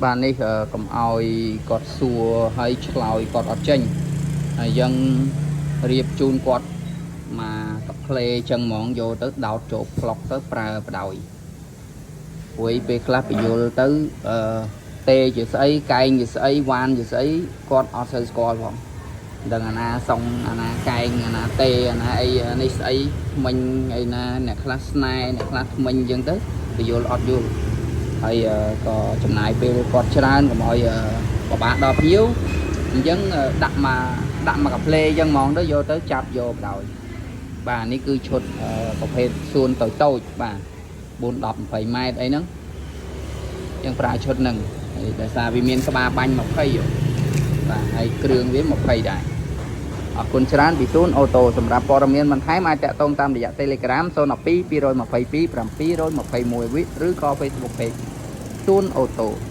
បាទនេះអឺកុំឲ្យគាត់សួរហើយឆ្លើយគាត់អត់ចេញហើយយើងរៀបជូនគាត់មកកាផ្លេចឹងហ្មងយកទៅដោតចូលផ្លុកទៅប្រើបដោយព្រោះឯពេលខ្លះបញ្យល់ទៅអឺទេជាស្អីកែងជាស្អីវ៉ានជាស្អីគាត់អត់សូវស្គាល់ផងមិនដឹងអាណាសុងអាណាកែងអាណាទេអាណាអីនេះស្អីថ្មិញអីណាអ្នកខ្លះស្នែអ្នកខ្លះថ្មិញអញ្ចឹងទៅបញ្យល់អត់យល់ ហើយអឺក៏ចំណាយពេលគាត់ច្រើនកុំឲ្យអឺពិបាកដល់ភ្ញៀវអញ្ចឹងអឺដាក់មកដាក់មកកាផ្លេអញ្ចឹងហ្មងទៅយកទៅចាប់យកបណ្ដោយបាទនេះគឺឈុតអឺប្រភេទសួនតូចតូចៗបាទ4 10 20ម៉ែត្រអីហ្នឹងយើងប្រើឈុតហ្នឹងហើយដោយសារវាមានក្បាលបាញ់20ហ៎បាទហើយគ្រឿងវា20ដែរអរគុណច្រើនពីសួនអូតូសម្រាប់ព័ត៌មានបន្ថែមអាចតាក់ទងតាមរយៈ Telegram 012 222 721វិឬក៏ Facebook Page សួនអូតូ។